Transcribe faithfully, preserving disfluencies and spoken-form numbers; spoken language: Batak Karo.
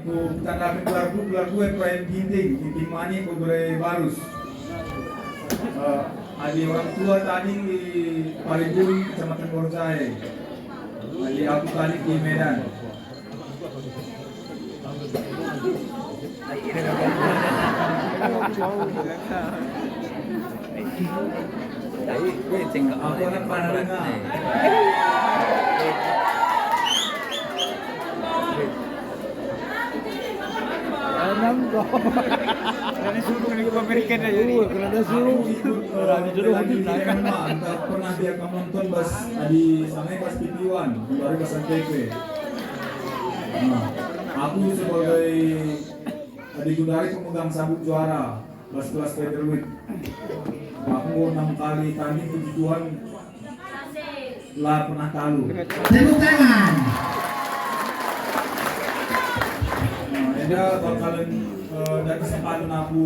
Tandai gelarku, gelarku Efraim Ginting, Ginting Manik, Bogor Barus. Eh, adi orang tua tading di Paribun, Kecamatan Borjai. Adi aku tading di Medan. Aku anak Pandangan. Enam kok. Karena suruh dari Amerika aja jadi. Iya, karena ada suruh. Aku ikut, eh, Orang jodoh bela diri di M M A. Entah pernah dia kamu nonton, bas adi sana bas P P one, kemarin bas N T P. Nah, aku sebagai Adi Gundari pemegang sabuk juara bas kelas featherweight. Aku enam kali tanding, puji Tuhan, la pernah kalah. Tepuk tangan. Nah, enda bakalan, eh, ada kesempatan aku